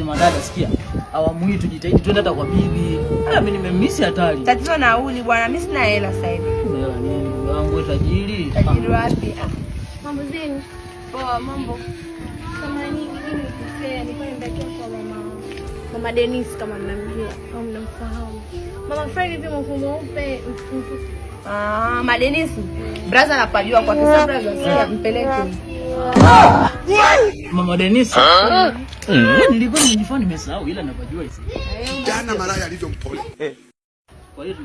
Nasema dada, sikia. Awamu hii tujitahidi twende hata kwa bibi. Ah, mimi nimemiss hatari. Tatizo nauli bwana, mimi sina hela sasa hivi. Una hela nini ndugu yangu, wewe tajiri? Tajiri wapi? Ah, Mambo zenu. poa, mambo. Kama nyingi mimi nimekosea, nilikuwa nimebakia kwa mama Denise kama mnamjua au mnamfahamu. Mama fulani hivi mweupe. Ah, Mama Denise. Brother anapajua kwa kisa brother, sikia mpeleke. Mama Denise. Nilikuwa nimejifanya nimesahau ila napajua hisi. Jana malaya alivyo mpole. Kwa hiyo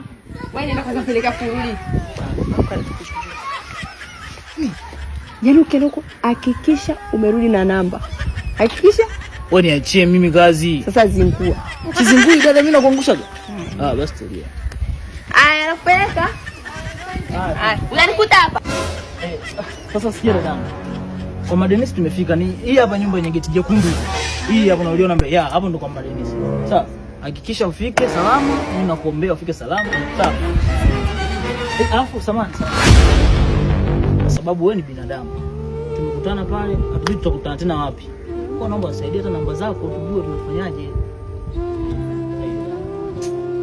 Wewe nenda kwanza peleka furuli. Yaani ukienda huko hakikisha umerudi na namba. Hakikisha wewe niachie mimi kazi. Sasa zingua. Sizingui dada, mimi nakuangusha. Ah, basi tulia. Aya, nakupeleka. Aya, unanikuta hapa. Eh, sasa sikia dadangu. Kwa Mama Denise tumefika, ni hii hapa nyumba yenye geti jekundu. Hii hapa unaiona mbele. Ya, hapo ndo kwa Mama Denise. Sawa. Hakikisha ufike salama, mimi nakuombea ufike salama. Sawa. Eh, alafu samahani sana. Kwa sababu wewe ni binadamu. Tumekutana pale, hatujui tutakutana tena wapi. Kwa naomba usaidie hata namba zako tujue tunafanyaje.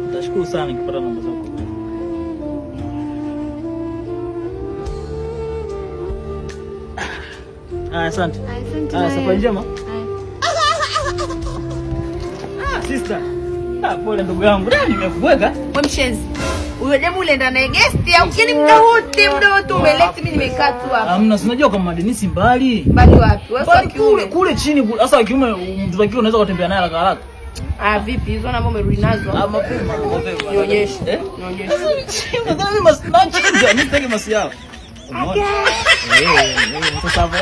Nitashukuru sana nikipata namba zako. Ah, asante. Asante. Ah, safari njema. Haya. Ah, sister. Ah, pole ndugu yangu. Da, nimekuweka. Wewe mshenzi. Huyo demu ulienda naye guest au yani muda wote umeleti, mimi nimekaa tu hapa. Hamna, si unajua kama Denisi mbali. Mbali wapi? Wewe Mbali sio kiume. kule kule chini kule. Sasa kiume mtoto kiume unaweza kutembea naye haraka haraka. Ah, vipi hizo namba umerudi nazo? Ah, mapema mapema. Nionyeshe. Eh? Nionyeshe. Unadhani mimi nachinja, mimi sitaki masiala. Umeona? Eh, sasa hapo.